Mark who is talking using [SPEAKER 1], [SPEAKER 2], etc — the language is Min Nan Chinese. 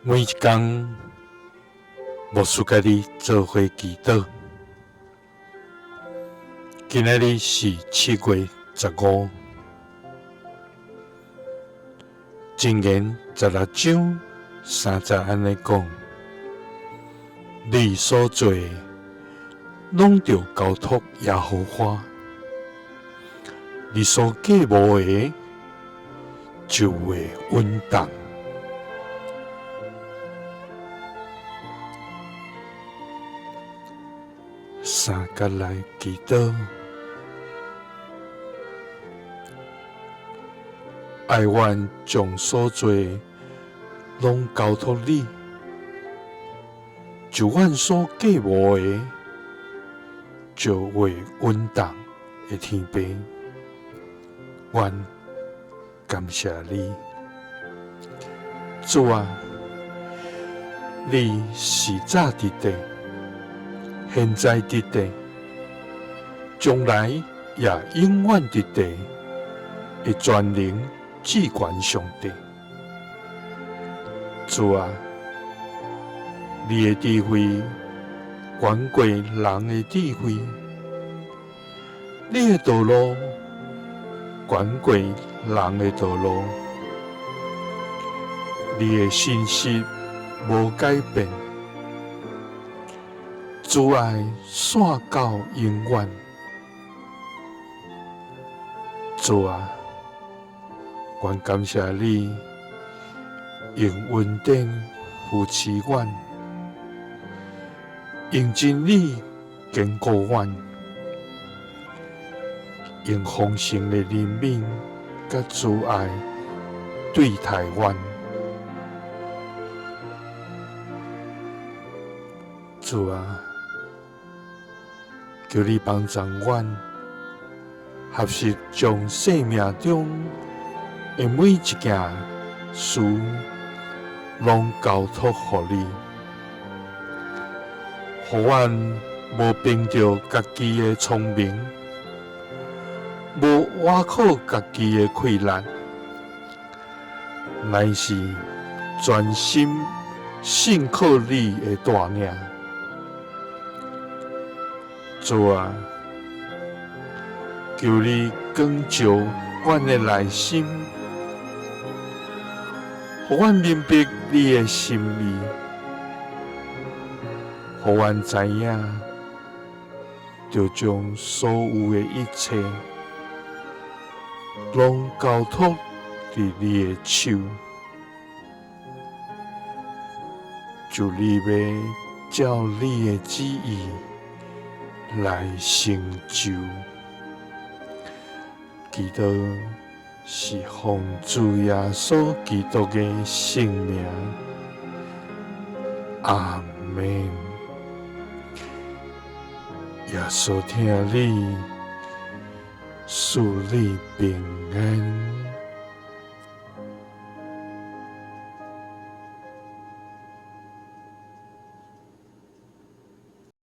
[SPEAKER 1] 每一工，牧師佮你做伙祈禱。今仔日是7月15，箴言16章3節按呢講：你所做的，攏著交託耶和華；你所計謀的，就會穩當。三佮來祈禱，哀阮將所做攏交託你，就阮所計謀的，就會穩當的天父，阮感謝你，主啊，你是早佇地，現在佇地，將來也永遠佇地的全能至懸上帝。主啊，你的智慧懸過人的智慧，你的道路懸過人的道路，你的信實無改變。慈愛線到永遠，主啊，阮感謝你用恩典扶持阮，用真理堅固阮，用豐盛的憐憫佮慈愛對待阮。主啊，求你幫助阮，學習將生命中的每一件事攏交託予你，予阮無憑著家己的聰明，無倚靠家己的氣力，乃是專心信靠你的帶領。主啊，求你光照阮的內心，予阮明白你的心意，予阮知影，著將所有的一切攏交託佇你的手，就你欲照你的旨意來成就。祈禱是奉主耶穌基督的聖名，阿們。耶穌疼你，賜你平安。